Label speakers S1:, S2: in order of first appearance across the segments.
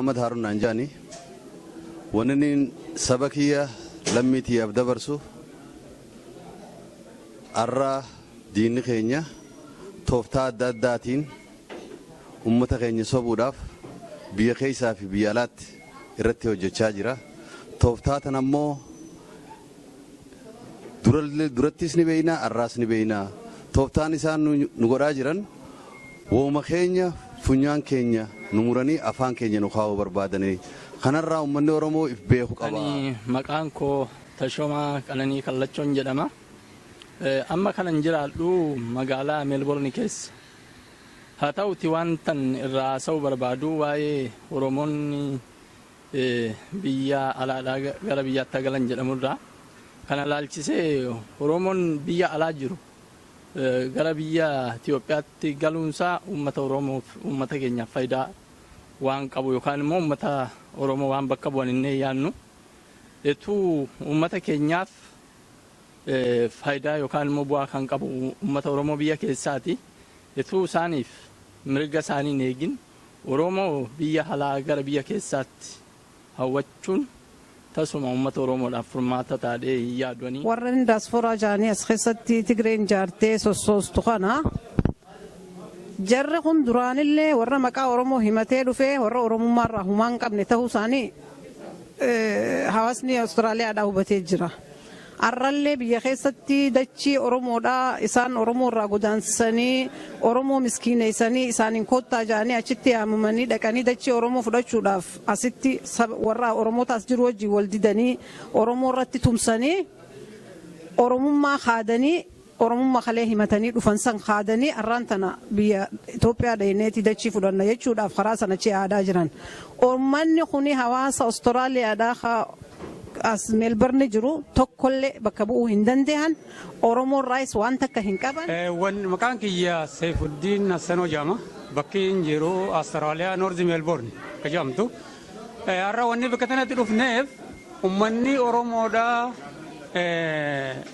S1: Muhammad Haarun naan jedhani. Wanni inni saba kiyya lammii tiyyaaf dabarsu, har'a diinni keenya tooftaa adda addaatiin ummata keenya sobuudhaaf biyya keessaa fi biyya alaatti irratti hojjechaa jira. Tooftaa tan ammoo durattis ni beeynaa, har'aas ni beeynaa. Tooftaan isaan nu godhaa jiran wooma keenya funyaan keenya nu muranii afaan keenya nu kaa'uu barbaadanii. Kanarraa uummanni Oromoo if beeku qaba.
S2: Ani maqaan koo Tashoomaa Qananii Kallachoon jedhama. Amma kanan jiraadhu magaalaa Meelboorni keessa. Haa ta'uti, wantan irraa haasa'uu barbaadu waa'ee Oromoonni biyya alaadhaa gara biyyaatti galan jedhamurraa. Kana laalchisee, Oromoon biyya alaa jiru gara biyya Itoophiyaatti galuunsaa uummata Oromoof, uummata keenyaaf faayidaa waan qabu yookaan immoo uummata Oromoo waan bakka bu'an inni yaannu. Etuu uummata keenyaaf faayidaa yookaan immoo bu'aa kan qabu uummata Oromoo biyya keessaati. Etuu isaaniif mirga isaanii hin eegin Oromoo biyya alaa gara biyya keessaatti hawwachuun tasuma uummata Oromoodhaaf furmaata taatee hin yaadanii.
S3: Warreen daasporaa jaanii as keessatti Tigreen jaartee sossoostu kana, jarri kun duraanillee warra maqaa Oromoo himatee dhufee warra Oromummaarraa humaa hin qabne ta'uu isaanii hawaasni Awustiraaliyaadhaa hubatee jira. Arrallee biyya keessatti dachii Oromoodhaa isaan Oromoo irraa godaansisanii, Oromoo miskiineessanii, isaaniin koottaa jedhanii achitti yaamamanii dhaqanii dachii Oromoo fudhachuudhaaf asitti warra Oromoota as jiru wajjin wal didanii, Oromoo irratti tumsanii, Oromummaa kaadanii, Oromummaa kalee himatanii dhufan san kaadanii, arraan tana biyya Itoophiyaa dhayneeti dachii fudhanna jechuudhaaf karaa sana achi aadaa jiran. Uummanni kuni hawaasa Awustiraaliyaadhaa as Meelbarni jiru tokkollee bakka bu'uu hin danda'an. Oromoon raayis waan takka hin qaban.
S4: Maqaan kiyya Saifuddin Hassanoo jedhama. Bakki hin jiru Awustiraaliyaa, North Melbourne ka jedhamtu. Har'a wanni bakka kanatti dhufneef, uummanni Oromoodhaa,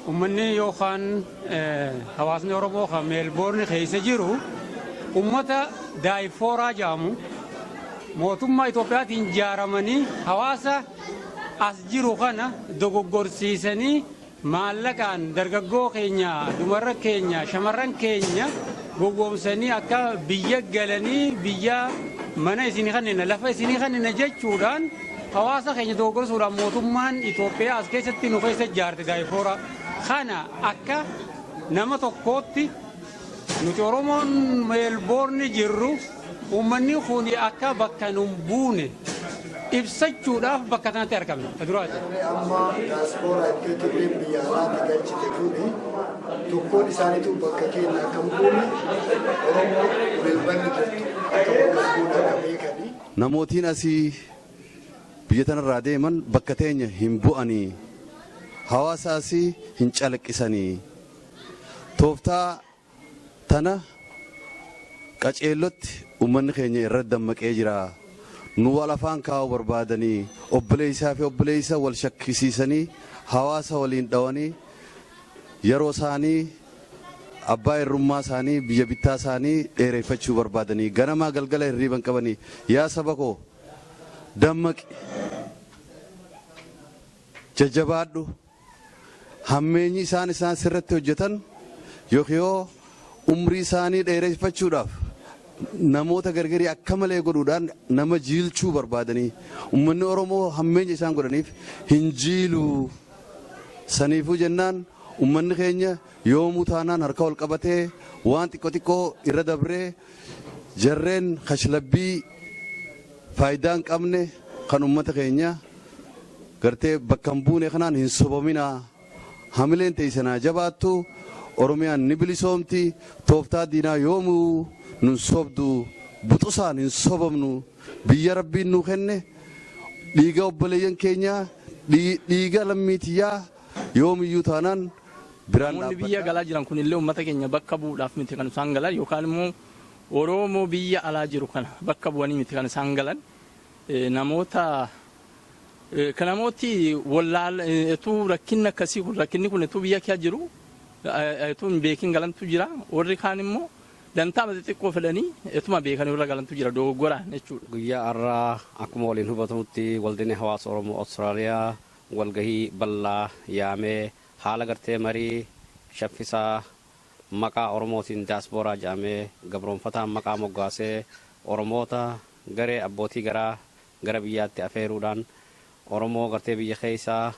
S4: uummanni yookaan hawaasni Oromoo kan Meelboorni keessa jiru, uummata daayispooraa jedhamu mootummaa Itoophiyaatiin ijaaramanii hawaasa as jiru kana dogoggorsiisanii, maallaqaan dargaggoo keenya, dumarra keenya, shamarran keenya gowwoomsanii, akka biyya galanii biyya mana isinii kannina, lafa isinii kannina jechuudhaan hawaasa keenya dogoggorsuudhaan mootummaan Itoophiyaa as keessatti nu keessa ijaarte daayispooraa kana. Akka nama tokkootti nuti Oromoon Meelboorni jirru uummanni kun akka bakka nun buune ibsachuudhaaf bakka kanatti argamne. Duraati.
S5: Amma daaspooraa iddoo Tigreen biyya alaatti galchite kuni tokkoon isaaniitu bakka keenya akka hin buune, Oromoo Meelbarni jirtu akka bakka hin buune akka beekanii.
S1: Namootiin asii biyya tanarraa deeman bakka teenya hin bu'anii, hawaasa asii hin calaqqisanii, tooftaa tana qaceellotti uummanni keenya irratti dammaqee jira. Nu wal afaan kaa'uu barbaadanii, obboleessaa fi obboleessa wal shakkisiisanii, hawaasa waliin dhawanii, yeroo isaanii abbaa irrummaa isaanii, biyya bittaa isaanii dheereffachuu barbaadanii, ganamaa galgala hirriiban qabanii. Yaa saba koo, dammaqi, jajjabaadhu. Hammeenyi isaan isaan sirratti hojjetan yookiin yoo umrii isaanii dheereffachuudhaaf namoota gargarii akka malee godhuudhaan nama jiilchuu barbaadanii, uummanni Oromoo hammeenya isaan godhaniif hin jiilu. Saniifuu jennaan, uummanni keenya yoomuu taanaan harka wal qabatee waan xiqqoo xiqqoo irra dabree, jarreen kashlabbii faayidaa hin qabne kan uummata keenya gartee bakka hin buune kanaan hin sobaminaa. Hamileen teessanaa jabaattu, Oromiyaan ni bilisoomti. Tooftaa diinaa yoomuu nun sobdu, buxusaan hin sobamnu. Biyya Rabbiin nuu kenne, dhiiga obboleeyyan keenyaa, dhiiga lammiitiyyaa yoomiyyuu taanaan biraan
S2: Namoonni biyya
S1: dhaabbadha.
S2: galaa jiran kun illee uummata keenya bakka bu'uudhaaf miti kan isaan galan, yookaan immoo Oromoo biyya alaa jiru kana bakka bu'anii miti kan isaan galan. Namoota kan namooti wallaal etuu rakkinni akkasii kun, rakkinni kun etuu biyya keessa jiru etuu hin beekin galantu jira. Warri kaan immoo Dantaa xixiqqoo fedhanii ituma beekanii irra galantu jira dogoggoraan jechuudha.
S6: Guyyaa har'aa akkuma waliin hubatamutti waldaan hawaasa Oromoo Awustiraaliyaa walgahii bal'aa yaamee haala gartee marii shaffisaa maqaa Oromootiin daaspooraa jedhamee gabroonfataan maqaa moggaasee Oromoota garee abbootii garaa gara biyyaatti afeeruudhaan Oromoo gartee biyya keessaa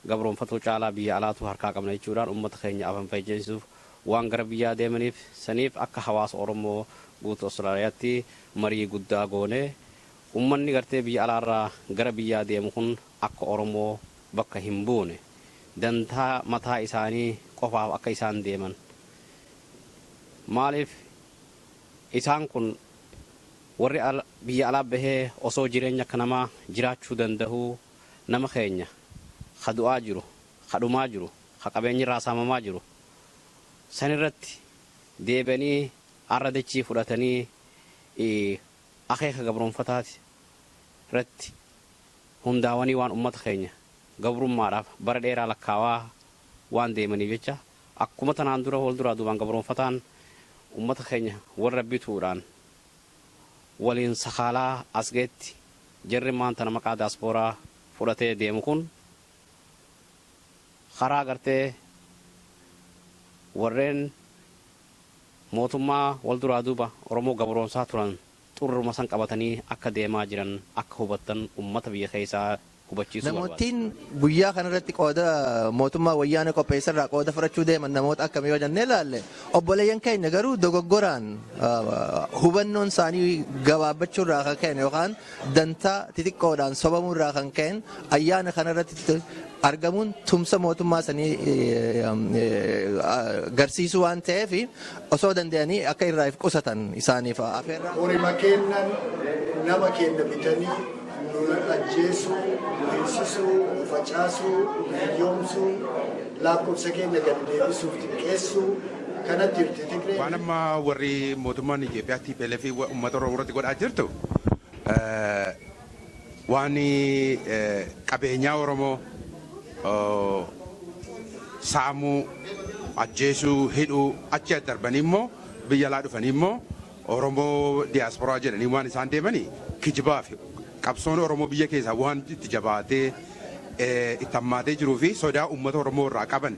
S6: gabroonfatuu caalaa biyya alaatu harkaa qabna jechuudhaan uummata keenya afaan fayyadamsiisuuf waan gara biyyaa deemaniif saniif akka hawaasa Oromoo guutuu Awustiraaliyaatti marii guddaa goone uummanni gartee biyya alaarraa gara biyyaa deemu kun akka Oromoo bakka hin buune dantaa mataa isaanii qofaaf akka isaan deeman maaliif isaan kun warri biyya alaa bahee osoo jireenya akka namaa jiraachuu danda'u nama keenya ka du'aa jiru ka dhumaa jiru ka qabeenyi irraa saamamaa jiru sanirratti deebi'anii arra dachii fudhatanii akeeka gabroonfataati irratti hundaawanii waan uummata keenya gabrummaadhaaf bara dheeraa lakkaawaa waan deemaniif jecha akkuma tanaan dura wal duraa duubaan gabroonfataan uummata keenya warra bituudhaan waliin sakaalaa asgeetti jarri maanta maqaa daaspooraa fudhatee deemu kun karaa gartee warreen mootummaa wal duraa duuba Oromoo gabroonsaa turan xurruma san qabatanii akka deemaa jiran akka hubattan uummata biyya keessaa hubachiisuu barbaada.
S7: Namootni guyyaa kanarratti qooda mootummaa wayyaanee qopheessarraa qooda fudhachuu deeman namoota akkamii yoo jennee ilaalle obboleeyyan keenya garuu dogoggoraan hubannoon isaanii gabaabbachuurraa kan ka'an yookaan dantaa xixiqqoodhaan sobamuurraa kan ka'an ayyaana kanarratti argamuun tumsa mootummaa sanii garsiisuu waan ta'eef osoo danda'anii akka irraa if qusatan isaaniif afeerraa.
S5: Horima kennan nama kenna bitanii nu ajjeesuu, nu hinsisuu, nu facaasuu, nu hiyyoomsuu, lakkoofsa keenya gadi deebisuuf xiqqeessuu kanatti jirti Tigree.
S8: Waan amma warri mootummaan Itoophiyaa TPLF uummata Oromoo irratti godhaa jirtu waan qabeenyaa Oromoo saamuu, ajjeesuu, hidhuu achi darbanii immoo biyya alaa dhufanii immoo Oromoo diyaasporaa jedhanii waan isaan deemanii kijibaa fi qabsoon Oromoo biyya keessaa waan itti jabaatee itti hammaatee jiruu fi sodaa uummata Oromoo irraa qaban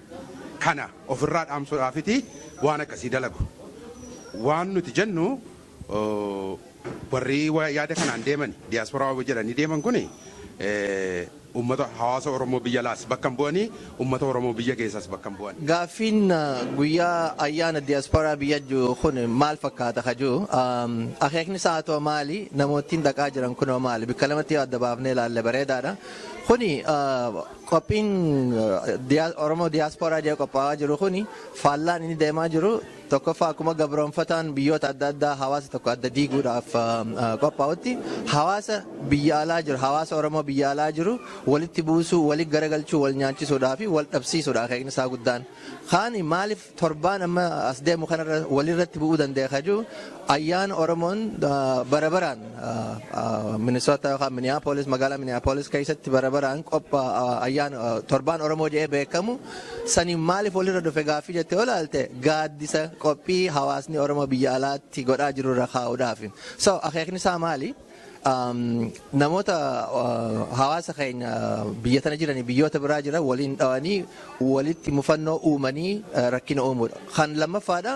S8: kana ofirraa dhaamsuudhaafiti waan akkasii dalagu. Waan nuti jennu warri yaada kanaan deeman diyaasporaa jedhanii deeman kuni uummata hawaasa Oromoo biyya alaas bakka hin bu'anii uummata Oromoo biyya keessaas bakka hin bu'an.
S7: Gaaffiin guyyaa ayyaana diyaasporaa biyya jiru kun maal fakkaata kajuu akeekni isaa ta'u maali namootni dhaqaa jiran kunoo maali bakka lamatti adda baafnee ilaalle bareedaadha. Kuni qophiin Oromoo diyaasporaa jedhee qophaa'aa jiru kuni faallaan inni deemaa jiru tokkoffaa akkuma gabroonfataan biyyoota adda addaa hawaasa tokko adda diiguudhaaf qophaa'utti hawaasa biyya alaa jiru hawaasa Oromoo biyya alaa jiru walitti buusuu walitti garagalchuu wal nyaachisuudhaa fi wal dhabsiisuudha akeekni isaa guddaan. Kaani maaliif torbaan amma as deemu kanarra walirratti bu'uu dandeenya kajuu ayyaana Oromoon bara baraan Minnesota yookaan Minneapolis magaalaa Minneapolis keessatti bara baraan qophaa ayyaana torbaan Oromoo jedhee beekamu saniin maaliif walirra dhufe gaaffii jettee yoo ilaalte gaaddisa qophii hawaasni Oromoo biyya alaatti godhaa jiru irra kaa'uudhaaf. So akeekni isaa maali? Namoota hawaasa keenya biyya tana jiranii biyyoota biraa jiran waliin dhawanii walitti mufannoo uumanii rakkina uumuudha. Kan lammaffaadha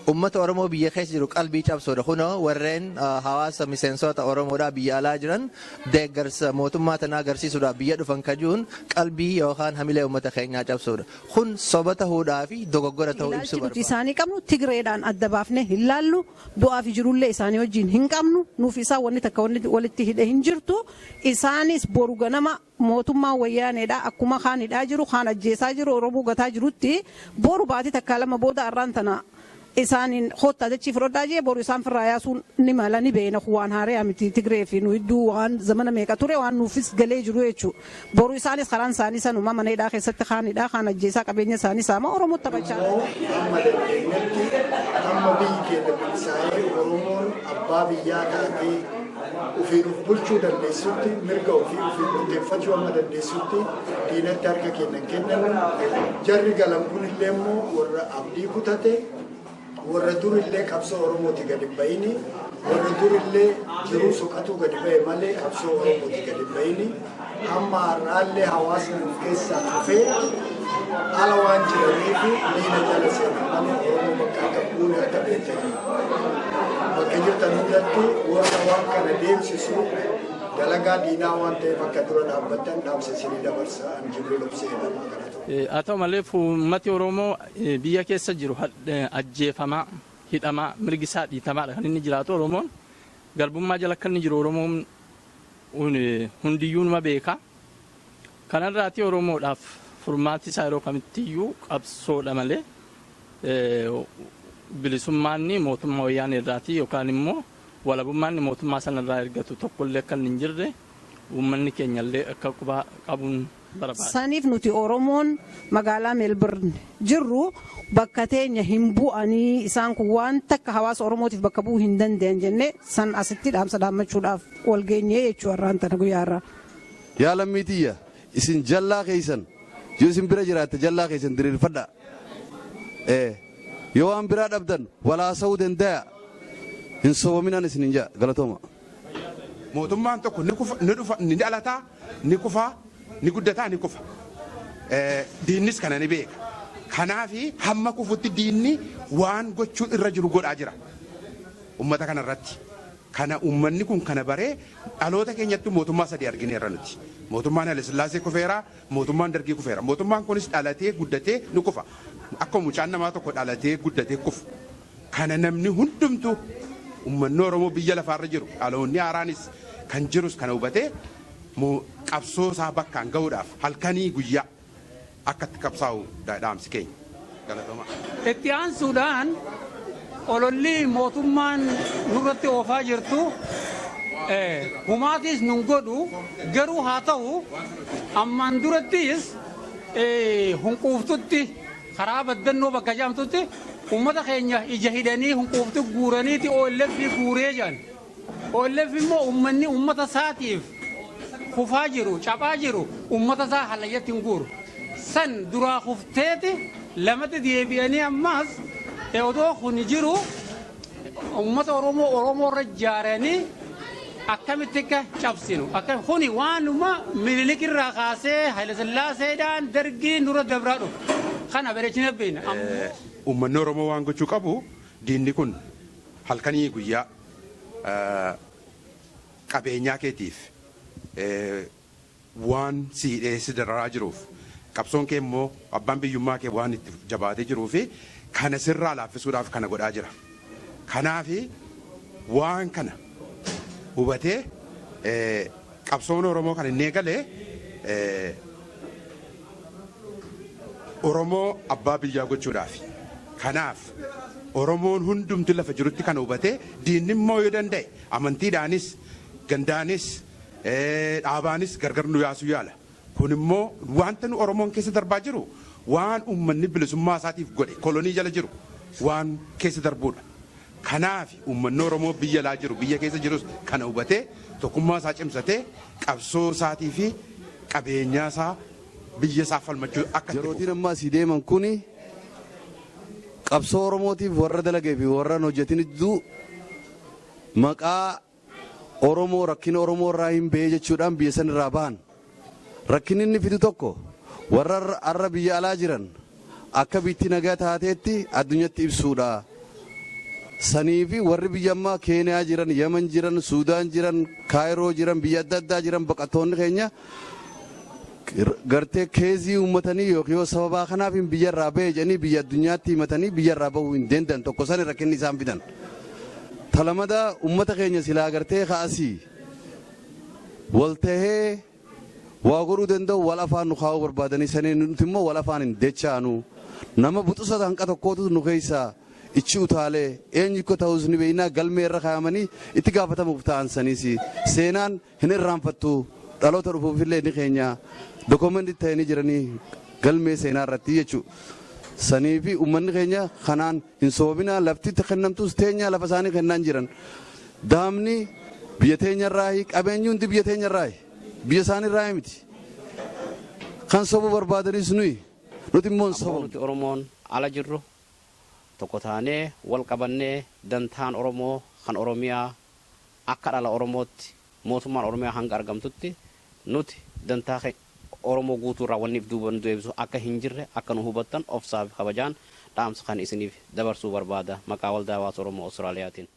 S7: uummata Oromoo biyya keessa jiru qalbii cabsuudha. Kunoo warreen hawaasa miseensota Oromoodhaa biyya alaa jiran deeggarsa mootummaa tanaa agarsiisuudhaaf biyya dhufan kajuun qalbii yookaan hamilee uummata keenyaa cabsuudha. Kun soba ta'uudhaa fi dogoggora ta'uu ibsuu
S3: barbaada. Isaanii qabnu Tigreedhaan adda baafnee hin laallu du'aa fi jirullee isaanii wajjin hin qabnu nuuf isaan wanni takka wanni walitti hidhe hin jirtu isaanis boru ganama mootummaa wayyaaneedha akkuma kaan hidhaa jiru kaan ajjeesaa jiru Oromoo gataa jirutti boru baatii takka lama booda arraan tana isaaniin hotta dachii fudhadhaa jee boru isaan firraa yaasuun ni mala ni beena waan haaree miti Tigree fi nu hedduu waan zamana meeqa ture waan nuufis galee jiru jechuudha. Boru isaanis karaan isaanii sanuma mana hidhaa keessatti kaan hidhaa kaan ajjeesaa qabeenya isaanii saama Oromoo taphachaa.
S5: Amma dandeenyetti amma biyyi keenya bilisaa'ee Oromoon abbaa biyyaa taatee ofiin of bulchuu dandeessutti mirga ofii ofiin murteeffachuu amma dandeessutti diinatti harka kennan kennan jarri galan kun illee immoo warra abdii kutate Warra durillee qabsoo Oromooti gadi hin bahini, warra durillee jiruu soqatuu gadi bahe malee qabsoo Oromooti gadi hin bahini, hamma har'aallee hawaasni of keessaa hafee ala waan jiraniif diina jala seenan malee Oromoo bakka akka buune akka beektanii. Bakka jirtan hundatti warra waan kana deemsisu dalagaa diinaa waan ta'eef akka dura dhaabbattan dhaamsa isinii dabarsa. An Jibriil Obsee jedhama kana ta'u.
S2: Haa ta'u malee, uummati Oromoo biyya keessa jiru ajjeefamaa, hidhamaa, mirgi isaa dhiitamaadha kan inni jiraatu. Oromoon garbummaa jala akka inni jiru Oromoon hundiyyuu numa beeka. Kanarraati Oromoodhaaf furmaati isaa yeroo kamittiyyuu qabsoodha malee bilisummaanni mootummaa wayyaanee irraati yookaan immoo walabummaanni mootummaa sanarraa ergatu tokkollee akka hin jirre uummanni keenyallee akka quba qabuun barbaada.
S3: Saniif nuti Oromoon magaalaa Meelbirn jirru bakka teenya hin bu'anii, isaan kun waan takka hawaasa Oromootiif bakka bu'uu hin danda'an jennee san asitti dhaamsa dhaammachuudhaaf wal geenyee jechuu har'aan tana guyyaa irraa.
S1: Yaa lammii tiyya, isin jallaa keessan yoo isin bira jiraatte jallaa keessan diriirfadha. Yoo waan biraa dhabdan walaasa'uu danda'a. Hin sobominaan isin hin jaa, galatooma.
S8: Mootummaan tokko ni kufa, ni dhufa, ni dhalataa, ni kufaa, ni guddataa, ni kufa. Diinnis kana ni beeka. Kanaafi hamma kufutti diinni waan gochuu irra jiru godhaa jira. Uummata kana irratti. Kana uummanni kun kana baree dhaloota keenyatti mootummaa sadii argineerra nuti. Mootummaan Haile kufeera, mootummaan Dargii kufeera. Mootummaan kunis dhalatee guddatee ni kufa. Akkuma mucaan namaa tokko dhalatee guddatee kufu. Kana namni hundumtu, uummanni Oromoo biyya lafaarra jiru, dhaloonni haaraanis kan jirus kana hubatee qabsoo isaa bakkaan gahuudhaaf halkanii guyyaa akka itti qabsaa'u dhaamsi keenya. Galatoomaa.
S4: Itti aansuudhaan, ololli mootummaan nurratti oofaa jirtu humaatis nun godhu, garuu haa ta'u ammaan durattis hunquuftutti karaa baddannoo bakka jedhamtutti ummata keenya ija hidhanii hunquuftu guuraniiti OLF guuree jedhan. OLF immoo ummanni ummata isaatiif kufaa jiru, caphaa jiru, ummata isaa halayyatti hin guuru. San duraa kufteeti lamatti deebi'anii ammaas odoo kun jiru ummata Oromoo Oromoo irra ijaaranii akkamitti akka cabsinu. Akka kuni waanuma Minilik irraa kaasee Haayilesillaaseedhaan Dargii nurra dabraa dhufu. Kana bareechine beekna.
S8: Uummanni Oromoo waan gochuu qabu, diinni kun halkanii guyyaa qabeenyaa keetiif waan si hidhee si dararaa jiruuf, qabsoon kee immoo abbaan biyyummaa kee waan itti jabaatee jiruu fi kana sirraa laaffisuudhaaf kana godhaa jira. Kanaafi waan kana hubatee qabsoon Oromoo kan inni eegale Oromoo abbaa biyyaa gochuudhaafi. Kanaaf Oromoon hundumti lafa jirutti kana hubatee, diinni immoo yoo danda'e amantiidhaanis, gandaanis, dhaabaanis gargar nu yaasuu yaala. Kun immoo wanta nu Oromoon keessa darbaa jiru, waan uummanni bilisummaa isaatiif godhe kolonii jala jiru waan keessa darbuudha. Kanaaf uummanni Oromoo biyya alaa jiru, biyya keessa jirus kana hubatee tokkummaa isaa cimsatee qabsoo isaatii fi qabeenyaa isaa, biyya isaa falmachuu akka itti
S1: Yerootiin amma asii deeman kuni qabsoo Oromootiif warra dalagee fi warra hin hojjetin idduu maqaa Oromoo rakkina Oromoo irraa hin bahee jechuudhaan biyya san irraa bahan. Rakkinni inni fidu tokko, warra har'a biyya alaa jiran akka biitti nagaa taateetti addunyatti ibsuudha. Sanii fi warri biyya ammaa Keeniyaa jiran, Yemen jiran, Suudaan jiran, Kaayiroo jiran, biyya adda addaa jiran, baqattoonni keenya gartee keezii uummatanii yookiin yoo sababaa kanaaf hin biyya irraa bahe jedhanii biyya addunyaatti himatanii biyya irraa bahuu hin danda'an. Tokko sani rakkinni isaan fidan. Talamada uummata keenya silaa gartee kaasii wal tahee waa godhuu danda'u wal afaan nu kaa'uu barbaadanii, sanii nuti immoo wal afaan hin dechaanu. Nama buxusa hanqa tokkootu nu keessaa ichi utaalee eenyu akka ta'us ni beeknaa, galmee irra kaa'amanii itti gaafatamuuf ta'an. Saniis seenaan hin irraanfattu, dhaloota dhufuufillee ni keenya dookumentii ta'anii jiranii galmee seenaa irratti jechuudha. Sanii fi uummanni keenya kanaan hin soobinaa, lafti kennamtus teenya lafa isaanii kennaan jiran. Daamni biyya teenyarraahi, qabeenyi hundi biyya teenyarraahi, biyya isaaniirraahi miti. Kan sobuu barbaadanis nuyi, nuti immoo hin
S6: Ammoo
S1: sobamu.
S6: Nuti Oromoon ala jirru Tokko taanee wal qabannee dantaan Oromoo kan Oromiyaa akka dhala Oromootti mootummaan Oromiyaa hanga argamtutti nuti dantaa Oromoo guutuu irraa wanni duuba nu deebisu akka hin jirre akka nu hubattan obsaa fi kabajaan dhaamsa kan isiniif dabarsuu barbaada maqaa Waldaa Hawaasa Oromoo Austraaliyaatiin.